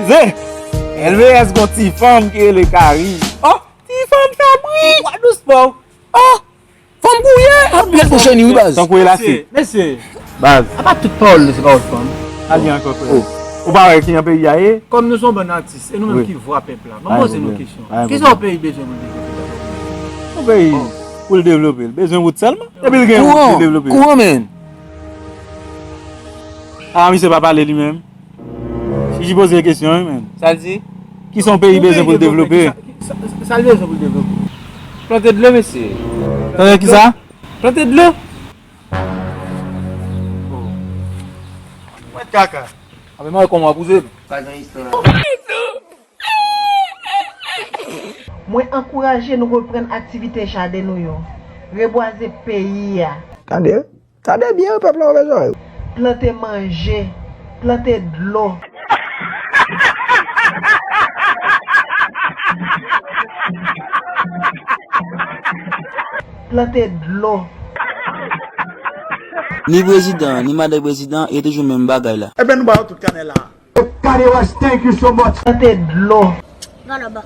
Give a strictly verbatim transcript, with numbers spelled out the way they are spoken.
Ze! L V S gon ti fanm ki rele Kari. Oh! Ti fanm sa bri! Wa dous pa w. Oh! Fanm gouye! Ap byen pou Cheni wi baz. Tankou e lase. Mesye, mesye. Baz. Apa tout pawòl nou se pawòl fanm? Al gen ankò frè. Ou pa wè ki jan peyi a ye? Kòm nou se yon bann atis, e nou menm ki vwa pèp la, ban m poze nou kesyon. Kisa yon peyi bezwen pou l devlope? Yon peyi, pou l devlope, l bezwen wout sèlman. Depi l gen wout, li devlope. Kouran, kouran, men. A, misye pa pale li menm. Chiji poze kesyon, wi, men. Sa l di? Kisa yon peyi bezwen pou l devlope? Sa, sa, sa l bezwen pou l devlope? Plante dlo, mesye. Plante kisa? Plante dlo. Mwen kaka. Ape mwen kòman w ap wouze l? Pa gen istwa. Mwen ankouraje nou reprann aktivite jaden nou yo, rebwaze peyi a. Tande, tande byen wi pèp la, ouvè zòrèy ou. Plante manje, plante dlo. Plante dlo. Ni prezidan, ni madanm prezidan, e toujou menm bagay la. Ebyen nou ba yo tout kanè la. Kade West, thank you so much. Plante dlo. Valoba.